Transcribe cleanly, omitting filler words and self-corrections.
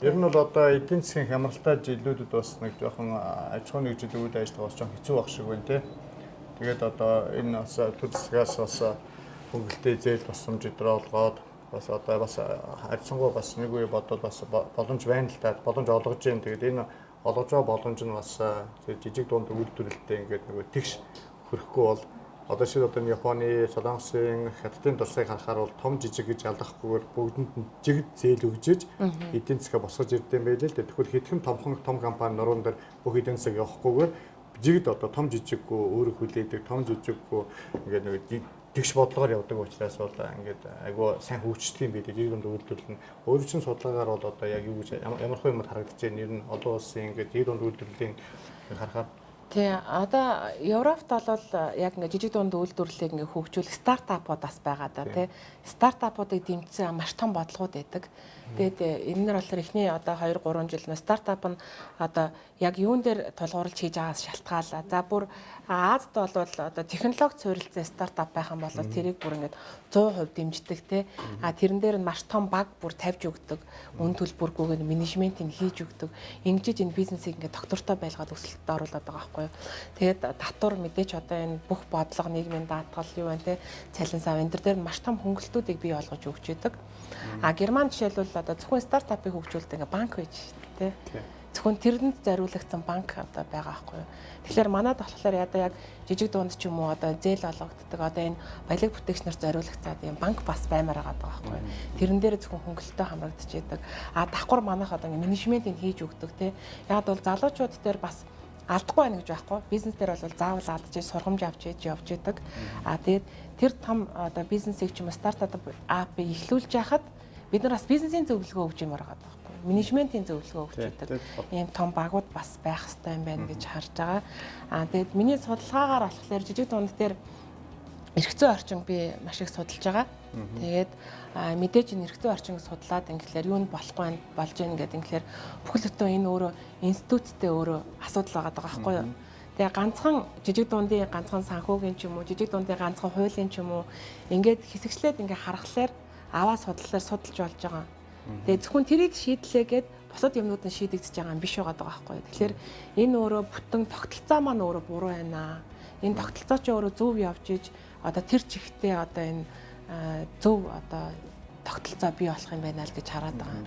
Ер нь бол одоо эдийн засгийн хямралтай жилүүдэд бас нэг жоохон аж ахуйн нэгжид үйл ажиллагаа бас жоохон хэцүү байх шиг байна те. Тэгээд одоо энэ бас төр засгаас бас хөнгөлтэй зээл тусламж өдрөө олгоод бас одоо бас харьцангуй бас нэг үе бодвол бас боломж байна л да. Боломж олгож जैन. Тэгээд энэ олгож байгаа боломж нь бас жижиг дунд үйлдвэрлэлтэй ингээд нөгөө тэгш хөрөхгүй бол одоо шил одоо Японы, Солонгосын, Хятадын дурсыг харахаар бол том жижиг гэж ялгахгүйгээр бүгдэнд нь жигд зээл өгж иж эдийн засгаа босгож ирдэм байлээ л дээ. Тэгвэл хэдхэн томхон том компани нуруунд дээр бүх эдийн засаг явахгүйгээр жигд одоо том жижиггүй өөрөө хүлээдэг, том жижиггүй ингээд нөгөө тэгш бодлогоор явдаг учраас бол ингээд айгүй сайн хөгждөг юм билээ. Жижиг дунд үйлдвэрлэл нь өөрөө чинь судалгаагаар бол одоо яг юу гэж ямар хөө юм харагдаж байна. Ер нь олон улсын ингээд жижиг дунд үйлдвэрлэлийн харахаар. Тий, одоо Европт бол яг ингээ жижиг дунд үйлдвэрлэлийг ингээ хөгжүүлэх стартапууд бас байгаа да тий. Стартапуудыг дэмжсэн маш том бодлогууд байдаг. Тэгээд энэ нар болохоор эхний одоо 2 3 жил нь стартап нь одоо яг юун дээр тулгуурлаж хийж байгаас шалтгаалаа. За, бүр Азад бол одоо технологи суурилсан стартап байх юм бол тэрийг бүр ингээд 100% дэмждэг те. А тэрэн дээр нь маш том баг бүр тавьж өгдөг. Үн төлбөргүйгээр менежментийг хийж өгдөг. Ингэж энэ бизнесийг ингээд доктортой байлгаад өсөлтөд оруулаад байгаа байхгүй юу. Тэгээд татвар мэдээч одоо энэ бүх бодлого, нийгмийн даатгал юу байна те, цалин сав энэ төр дээр маш том хөнгөлтүүдийг бий болгож өгч идэг. А Герман жишээлбэл одоо зөвхөн стартапыг хөгжүүлдэг ингээд банк байж те. Зөвхөн тэрэнд зориулагдсан банк одоо байгаа байхгүй юу. Тэгэхээр манад болохоор одоо яг жижиг дунд ч юм уу одоо зээл олгогддог, одоо энэ баялаг бүтээгч нарт зориулагдсан ийм банк бас баймаар байгаа байхгүй юу. Тэрэн дээр зөвхөн хөнгөлөлтөө хамрагдчихэдэг. А давхар манайх одоо ингэ менежментийг хийж өгдөг те. Яг бол залуучууд дээр бас алдахгүй байна гэж байхгүй. Бизнес дээр бол заавал алдчих, сургамж авч ээж явж идэг. А тэгээд тэр том одоо бизнесийг ч юм уу стартап апыг эхлүүлж яхад бид нар бас бизнесийн зөвлөгөө өгч юм байгаа байхгүй. Менежментийн зөвлөгөө өгч идэг. Ийм том багууд бас байх хэрэгтэй юм байна гэж харж байгаа. А тэгээд миний судалгаагаар болохоор жижиг дунд дээр эрх зүйн орчин би маш их судалж байгаа. Тэгээд мэдээж энэ эрх зүйн орчинг судлаад ингэлээр юу нь болохгүй байна болж гин гэдэг ингэлээр бүхэл бүтэн энэ өөрөө институттэй өөрөө асуудал байгаа даа байхгүй юу. Тэгээ ганцхан жижиг дундын ганцхан санхүүгийн ч юм уу, жижиг дундын ганцхан хуулийн ч юм уу ингээд хэсэгчлээд ингээд харахлаар аваа судлалаар судалж болж байгаа. Тэгээ зөвхөн тэрийг шийдлээгээд бусад юмнууд нь шийдэгдэж байгаа юм биш байгаа даа байхгүй юу. Тэгэхээр энэ өөрөө бүтэн тогтолцоо маань өөрөө буруу байна. Энэ тогтолцоо чи өөрөө зөв явж иж одоо тэр чигтээ одоо энэ зөв одоо тогтолцоо бий болох юм байна л гэж хараад байгаа.